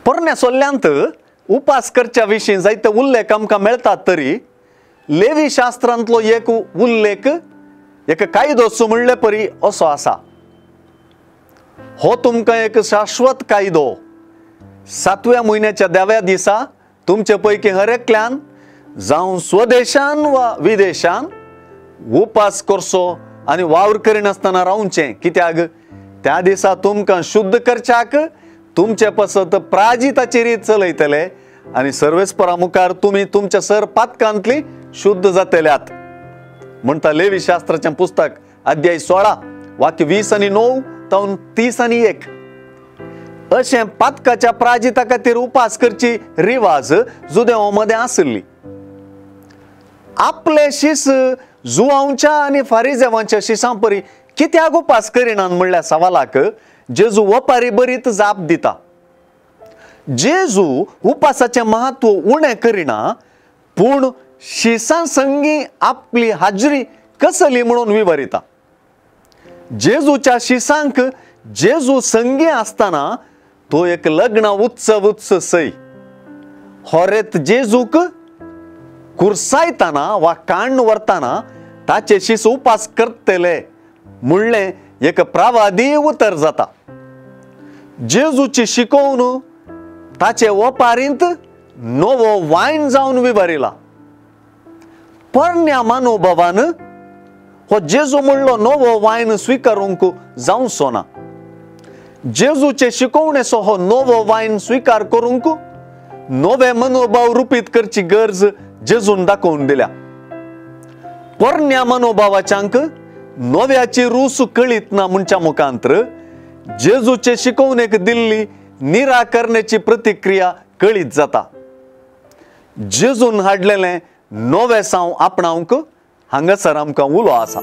पोरण्या सोल्ल्यांत उपास करच्या विशीं जायते उल्लेख आमकां मेळटात तरी लेवी शास्त्रांतलो एक उल्लेख एक कायदो म्हणले परी असो आसा। हो तुमकां एक शाश्वत कायदो। सातव्या म्हयन्याच्या 10व्या दिसा तुमचे पैकी हर एकल्यान जावं स्वदेशान वा विदेशान उपास करचो आनी वावर करिनासतना रावचें, कित्याक त्या दिसा तुमकां शुद्ध करच्याक तुमचे पसत प्राजिताची रीत चलयतले आनी सर्वेस्परा मुखार तुमी तुमच्या सर पातकांतली शुद्ध जातल्यात। म्हणटा लेवी शास्त्राचें पुस्तक अध्याय 16 वाक्य 20 आनी 9 तावन 30 आनी 1। अशें पातकाच्या प्राजिता खातीर उपास करची रिवाज जुदेवा मदें आशिल्ली। आपले शीस जुवांच्या आनी फारिजेवांच्या शिसां परी कित्याक उपास करिनात म्हणल्या सवालाक जेजू वपारी बरीत जाप दिता। जेजू उपासाचें महत्व उणें करिना, पूण शिसां संगी आपली हाजरी कसली म्हणून विवरिता। जेजूच्या शिसांक जेजू संगी आसतना तो एक लग्न उत्सव सय होरेत जेजूक कुर्सायतना वा काण्ण व्हरतना ताचे शीस उपास करतले म्हणलें एक प्रवादी उतर जाता। जेजूची शिकोवन ताचे वपारींत नवो वायन जावन विवरिला। पोरण्या मनोभावान हो जेजू म्हणलो नवो वायन स्विकारूंक जावचो ना। जेजूचे शिकोवणेचो हो नवो वायन स्विकार करूंक नवे मनोभाव रुपीत करची गरज जेजून दाखोवन दिल्या। पोरण्या मनोभावाच्यांक नव्याची रूस कळीत ना म्हणच्या मुखांतर जेजूचे शिकोवणेक दिल्ली निराकरण्याची प्रतिक्रिया कळीत जाता। जेजून हाडलेलें नवें साव आपणावंक हांगासर आमकां उलो आसा।